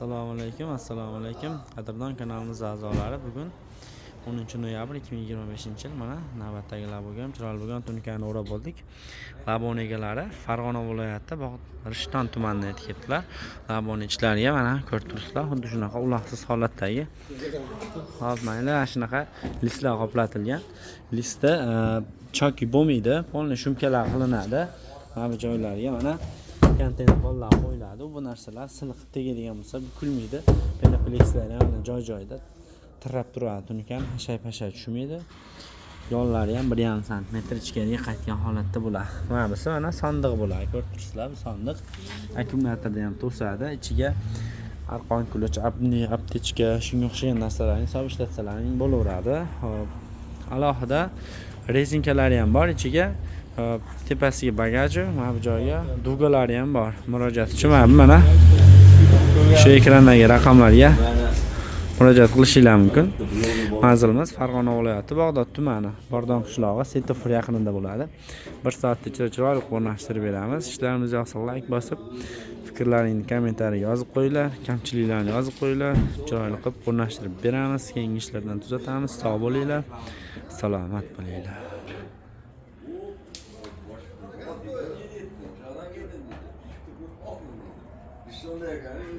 Assalomu alaykum, assalomu alaykum. Qadrdon kanalimiz a'zolari, bugun 10 noyabr 2025-yil. Mana navbatdagi laboga ham chiroyli bo'lgan tunikani o'rab oldik. Labon egalari Farg'ona viloyati Rishton tumanidan yetib kelibdilar. Labon ichlariga mana ko'rib turibsizlar, xuddi shunaqa uloqsiz holatdagi. Hop, mayli, mana shunaqa listlar qoplatilgan. Listda choki bo'lmaydi, полный shumkalar qilinadi. Mana bu joylariga mana konteyner pollar qo'yiladi. Bu narsalar silliq tegadigan bo'lsa, bukilmaydi. Penoplexlar ham mana joy-joyida tirab turadi tunukan, hashay-pashay tushmaydi. Yollari ham 1,5 santimetr ichkariga qaytgan holatda bo'ladi. Mana bunisi mana sondiq bo'ladi. Ko'rib turibsizlar, bu sondiq akkumulyatorda ham to'sadi. Ichiga arqon, ключ, aptechka, shunga o'xshagan narsalarni solib ishlatsalaring bo'laveradi. Hop. Alohida rezinkalari ham bor ichiga. Hop, tepasiga bagaji, mana bu joyga дуга lari ham bor. Murojaat uchun mana shu ekrandagi raqamlarga murojaat qilishinglar mumkin. Manzilimiz Farg'ona viloyati, Bag'dod tumani, Bordon qishlog'i, svetofor yaqinida bo'ladi. Bir soatda ichida chiroyli qilib o'rnashtirib beramiz. Ishlarimiz yoqsa, layk bosib, fikrlaringni kommentariyaga yozib qo'yinglar, kamchiliklarni yozib qo'yinglar. Chiroyli qilib o'rnashtirib beramiz. Keyingi ishlardan tuzatamiz. Sog' bo'linglar, salomat bo'linglar.